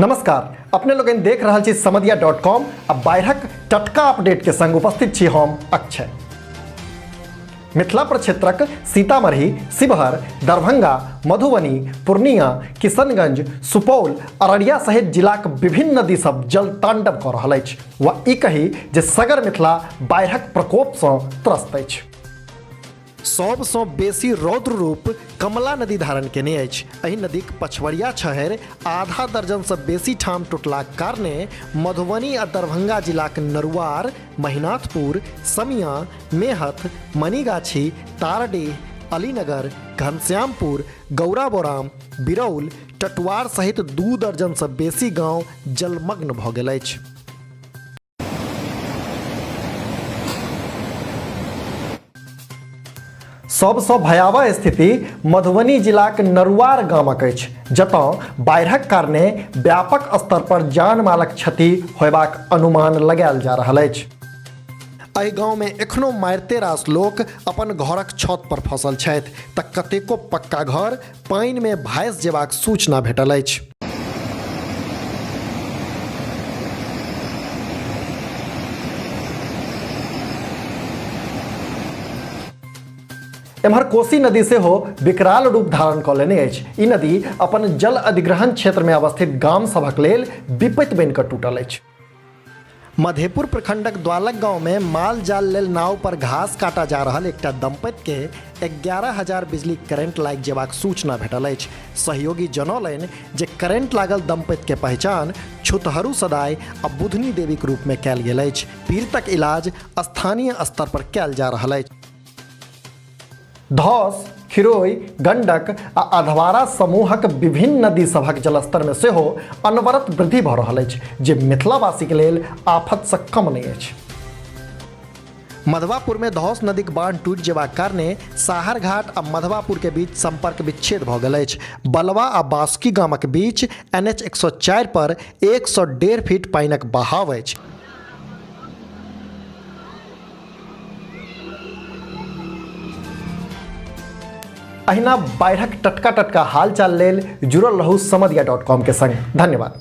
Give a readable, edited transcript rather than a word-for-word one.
नमस्कार, अपने लोगन देख रहल छी समदिया .com आ बाढ़िक टटका अपडेट के संग उपस्थित छी हम अक्षय। मिथिला प्रक्षेत्रक सीतामढ़ी, शिवहर, दरभंगा, मधुबनी, पूर्णिया, किशनगंज, सुपौल, अररिया सहित जिलाक विभिन्न नदी सब जल तांडव कऽ रहल अछि वा ई कही जे सगर मिथिला बाढ़िक प्रकोपसँ त्रस्त अछि। सबसँ बेसी रौद्र रूप कमला नदी धारण केने अछि। एहि नदीक पछवरिया छहरि आधा दर्जनसँ बेसी ठाम टूटलाक कारणे मधुबनी आ दरभंगा जिलाक नरुआर, महिनाथपुर, समिया, मेहथ, मनीगाछी, तारडीह, अलीनगर, घनश्यामपुर, गौराबोराम, बिरौल, टटुआर सहित 2 दर्जनसँ बेसी गांव जलमग्न भऽ गेल अछि। सबसँ भयावह स्थिति मधुबनी जिलाक नरुआर गामक अछि, जतय बाढ़िक कारणे व्यापक स्तर पर जान मालक क्षति होयबाक अनुमान लगायल जा रहल अछि। एहि गाँवमे एखनो मारिते रास लोक अपन घरक छत पर फंसल छथि तऽ कतेको पक्का घर पानिमे भासि जेबाक सूचना भेटल अछि। एम्हर कोसी नदी सेहो विकराल रूप धारण कऽ लेने अछि। ई नदी अपन जल अधिग्रहण क्षेत्रमे अवस्थित गाम सभक लेल विपत्ति बनि कऽ टूटल अछि। मधेपुर प्रखंडक द्वालक गांव में माल जाल लेल नाव पर घास काटा जा रहल एकटा दंपति के 11,000 बिजली करंट लागि जेबाक सूचना भेटल अछि। सहयोगी जनौलनि जे करंट लागल दंपति के पहचान छुतहरू सदाय आ बुधनी देवीक रूप में कयल गेल अछि। पीड़ितक इलाज स्थानीय स्तर पर कयल जा रहल अछि। धौस, खिरोई, गंडक आ अधवारा समूहक विभिन्न नदी सभक जलस्तर में सेहो अनवरत वृद्धि भऽ रहल अछि, जे मिथिलावासीक लेल आफत सँ कम नहि अछि। मधवापुर में धौस नदीक बांध टूटि जेबाक कारणे साहरघाट आ मधवापुर के बीच संपर्क विच्छेद भऽ गेल अछि। बलवा आ बासुकी गामक बीच NH 104 पर 101.5 फीट पानिक बहाव अछि। अहिना बाढ़िक टटका टटका हालचाल लेल जुड़ल रहू समदिया .com के संग। धन्यवाद।